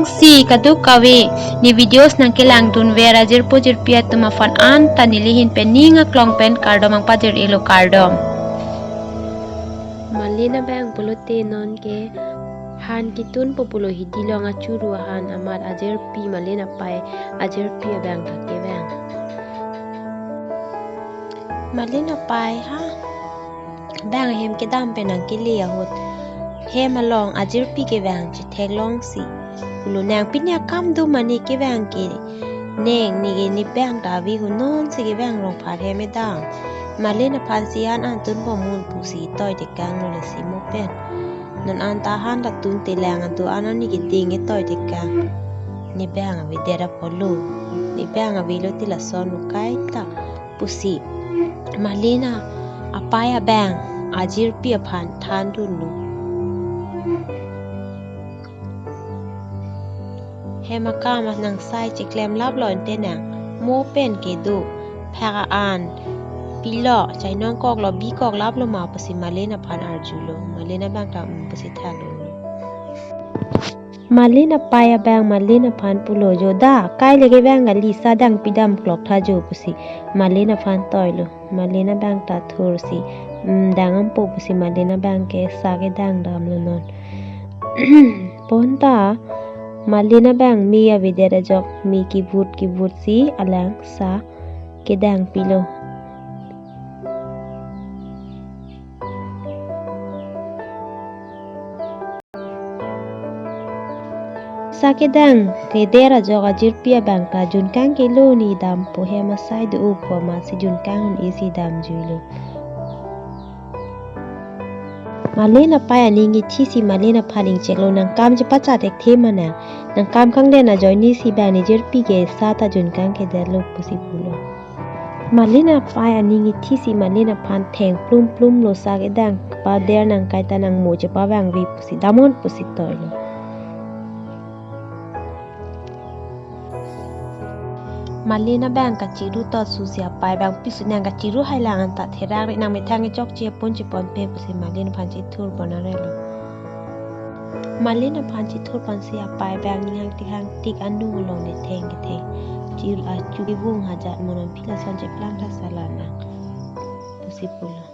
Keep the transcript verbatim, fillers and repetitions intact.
Si kadokave, ne videos nangkelangdunver ajirpo jirpi atum aphan anta nelihin pen ning aklong pen kardom nangpajir-elo, kardom. Malin abang pulote nonke han ketunpo pulo, hidi along achuru ahan amat ajirpi, Malin apei ajirpi abang ta kevang. Malin apei ha bang hem kedam pen nangkele ahut, hem along ajirpi kevang chetheklongsi pulo, nang pini akam do mane kevang ke, neng neke ne bang ta ave ho, nonsi kevang rong phar hem edam. Malin aphansi an an tunpo mun pusi toi tekanglo, lasi mo pen non anta han ta tunte lang, adu an an ne keding etoi tekang. Ne bang avedet apotlo, ne bang avelo te lason lo kaita pusi Malin apei abang ajirpi aphan thandunlo. Hem akam nangsai cheklemlaplo ante nang, mo pen kedo phak an pilo, chainong koklo, bikok laplo ma pusi Malin aphan arjulo. Malin abang ta um pusi thanlo. Malin apei abang Malin aphan pulo, jo da, kai le kevang kali, sa dang pidam kloktha jo pusi Malin aphan toilo. Malin abang ta thursi, "Mm, dang-ampo," pusi Malin abang ke sa kedang damlo non. Bonta Malin abang me avedet ajok me kevut kevutsi alang sa kedang pilo. Sa kedang keder ajok ajirpi abang ta junkang kelo, ne dampo, hem asai do-o pu amatsi junkang un-esi damjuilo. Malin apei aning kethisi Malin aphan ingcheklo, nang kam chepachat thekthe ma nang, nang kam kangden ajoinesi bang ne jirpi ke sa ta junkang kedetlo pusi pulo. Malin apei aning kethisi Malin aphan theng plum plumlo, sa kedang pader nang kaita nang mo chepavangve pusi, damnon pusi toilo. Malin abang kachiru tot susi apei abang pisu, nang kachiru hailang anta therak re, nang methang kechokche apun cheponpe pusi Malin aphan chethurpon arelo. Malin aphan chethurponsi apei abang ning hangtik hangtik anung along ne theng ketheng. Chil achu kevung hajat monon phi lason cheplang thasa la nang pusi pulo.